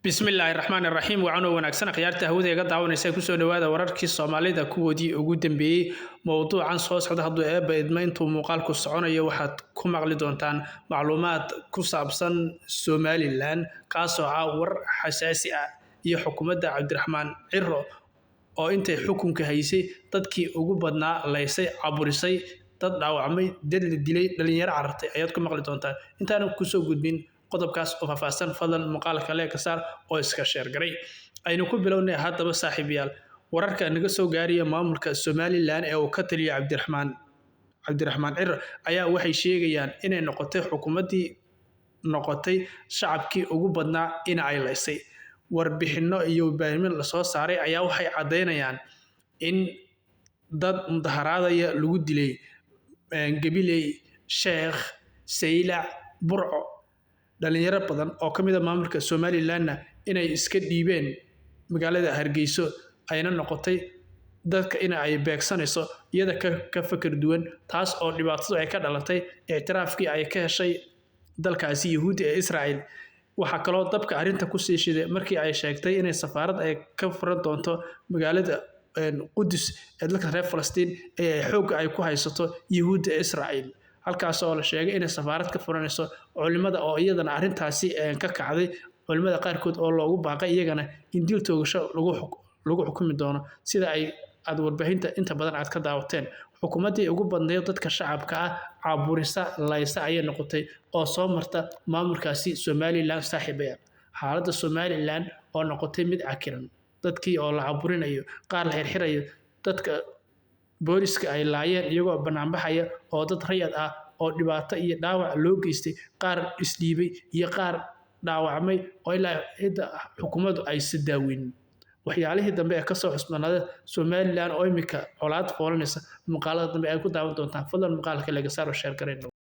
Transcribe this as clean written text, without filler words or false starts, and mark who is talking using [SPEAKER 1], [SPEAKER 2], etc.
[SPEAKER 1] Bismillaahi raxmaani raxiim. Wacanoo wanaagsan, akhyaarta hawada iga daawanaysa, kusoo dhawaada wararkii Soomaalida kuwoodii ugu dambeeyey. Mowduucan soo socda, hadduu Eebba idmo, intuu muuqaalku soconayo waxaad ku maqli doontaan macluumaad ku saabsan Somaliland, kaasoo ah war xasaasi ah, iyo xukuumadda Cabdiraxmaan Ciro oo intay xukunka haysay dadkii ugu badnaa laysay, caburisay, dad dhaawacmay, dad la dilay, dhalinyaro carartay ayaad ku maqli doontaan. Intaanan kusoo gudbin qodobkaas oo faahfaahsan, fadlan muuqaalka like saar oo iska share garay. Aynu ku bilownay haddaba, saaxiibayaal, wararka naga soo gaaraya maamulka Somaliland ee uu ka taliyo Cabdiraxmaan Ciro ayaa waxay sheegayaan inay noqotay xukuumaddii noqotay shacabkii ugu badnaa in ay laysay. Warbixinno iyo warbaahin lasoo saaray ayaa waxay caddaynayaan in dad mudaharaadaya lagu dilay Gabiley, Sheekh, Saylac, Burco. Dhalinyaro badan oo ka mid a maamulka Somalilandna inay iska dhiibeen magaalada Hargeyso, ayna noqotay dadka in ay beegsanayso iyada ka fakar duwan, taas oo dhibaatadu ay ka dhalatay ictiraafkii ay ka heshay dalkaasi Yahuudi ee Israel. Waxaa kaloo dabka arrinta kusii shiday markii ay sheegtay inay safaarad ay ka furan doonto magaalada Qudus ee dalka reer Falastiin ee xoogga ay ku haysato Yahuudda ee Israel, halkaas oo la sheegay inay safaarad ka furanayso. Culimada oo iyadana arrintaasi ka kacday, culimada qaarkood oo loogu baaqay iyagana in dil toogasho lagu xukumi doono, sida ay aad warbaahinta inta badan aad ka daawateen. Xukuumaddii ugu badnayd dadka shacabka ah caburisa, laysa ayay noqotay oo soo marta maamulkaasi Somaliland. Saaxiibayaal, xaaladda Somaliland oo noqotay mid cakiran, dadkii oo la caburinayo, qaar la xirxirayo, dadka booliska ay laayeen iyagoo banaanbaxaya oo dad rayad ah oo dhibaato iyo dhaawac loo geystay, qaar isdhiibay iyo qaar dhaawacmay oo ilaa cidda xukuumaddu ay si daaweynin. Waxyaalihii dambe ee kasoo cusbanaada Somaliland oo imika colaad foolanaysa, muuqaalada dambe ay ku daawan doontaan. Fadlan muuqaalka like saar oo share garayno.